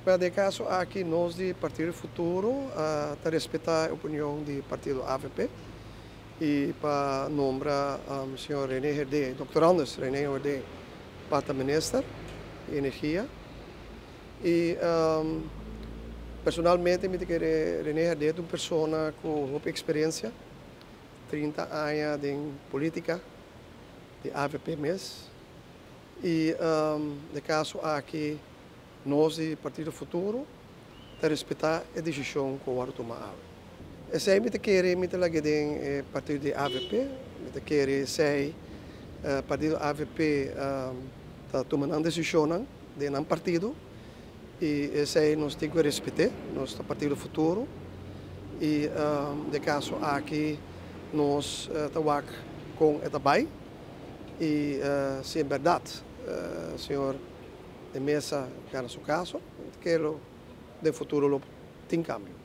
Pero den caso aki nos di Partido Futuro ta respeta e opinion di partido AVP y pa nombra señor Rene Herdé, Dòkter Anders Rene Herdé pa ta minister di energia. Y personalmente mi ta kere Rene Herdé ta un persona cu hopi experiencia, 30 aña den politica di AVP mes. Y den caso aki nos di Partido Futuro ta respeta e decision cu a wordo tuma awe. Esey mi ta kere mi ta laga den e partido di AVP, mi ta kere esey partido AVP ta tuma nan decisionnan den nan partido y esey nos tin cu respete, nos ta Partido Futuro y den caso aki nos ta wak con e ta bay y si en berdad señor de Meza gana su caso, mi ta kere lo den futuro lo tin cambio.